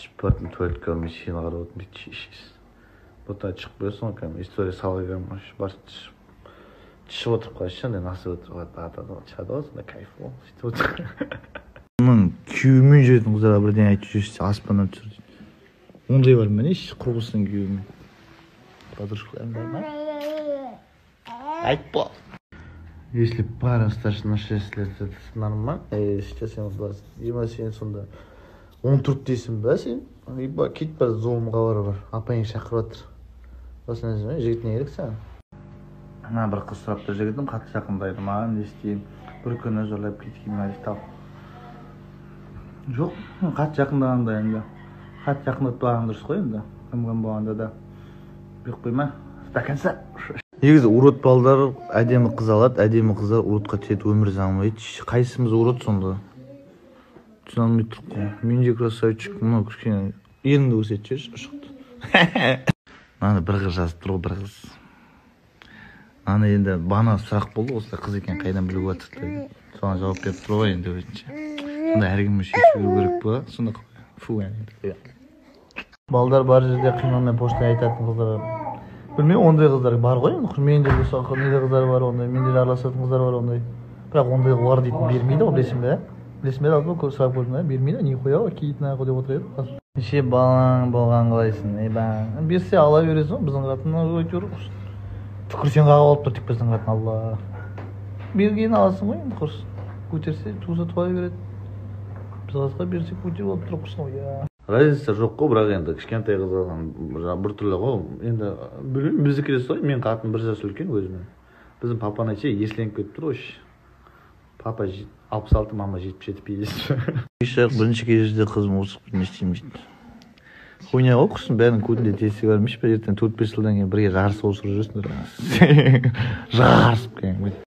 Түсіп бардым туалетке, бармай сені қарап отырмын дейді шешесі. Бұта шығып қоясың ғой кәдімгі, история салып келгенмін, барып түсіп отырып қалайыншы, андай насып отырып атады ғой, шығады ғой сондай, кайф ғой сөйтіп отыр. Оның күйеуімен жүретін қыздарға бірдеңе айтып жүрсе, аспаннан түсір дейді. Ондай бар ма, не құрбысының күйеуімен? Подружкаларың бар ма? Айтпа. Если пара старше на 6 лет, это нормально. Сейчас я 20. Дима, сен сонда 14 дейсің ба сен? Еба, кет бар, зұлымға бар бар. Апайың шақырып жатыр. Осыны жігіт не керек саған? Ана бір қыз сұрап тұр: жігітім қатты жақындайды маған, не істеймін? Бір күні зорлап кеткен ма дейді. Жоқ, қатты жақындағанда енді, қатты жақындатпаған дұрыс қой енді, кім кім болғанда да беріп қойма до конца. Негізі урод балдар әдемі қыз алады, әдемі қыздар уродқа түседі, өмір заңы дейді. Қайсымыз урод сонда, түсіне алмай тұрмын ғой. Мен де красавчик. Мынау кішкене ерінді көрсетіп жіберші, ұшықты. Мынаны бір қыз жазып тұр ғой, бір қыз. Мынаны енді бағана сұрақ болды ғой, осылай қыз екенін қайдан білуге болады деп, соған жауап беріп тұр ғой енді өзінше. Сонда әркіммен сүйісу керек па сонда? Фу. Балдар бар жерде қиналмай пошлый айтатын қыздар, білмеймін, ондай қыздар бар ғой енді. Менде болса, неде қыздар бар ондай, менде де араласатын қыздар бар ондай. Бірақ ондай олар дейтін бермейді ғой, білесің бе? Білесің бе, жалпы көп сұрап көрдім да, бермейді. Нихуя кейт нахуй деп отыр еді. Неше балаң болған қалайсың? Ебан, берсе, ала бересің ғой. Біздің қатын әйтеуір түкірсең қағып алып тұр тек біздің қатын. Алла бергенін аласың ғой енді, құрсын. Көтерсе, туса, туа береді. Біз басқа берсе, көтеріп алып тұр, құрсын ғой. Разница жоқ қой, бірақ енді кішкентай қыз алған біртүрлі ғой енді, білмеймін. Біздікі де солай, менің қатыным бір жас үлкен өзімнен. Біздің папаны ше, есленіп кетіп тұр ғой. Папа 66, мама 77, пиздец. Бірінші кездесуде қызым ұрысып, не істеймін дейді. Хуйня ғой, құрсын, бәрінің көтінде тесігі бар емес пе? Ертең 4-5 жылдан кейін бірге жарысып осырып жүресіңдер, жарысып кәдімгі.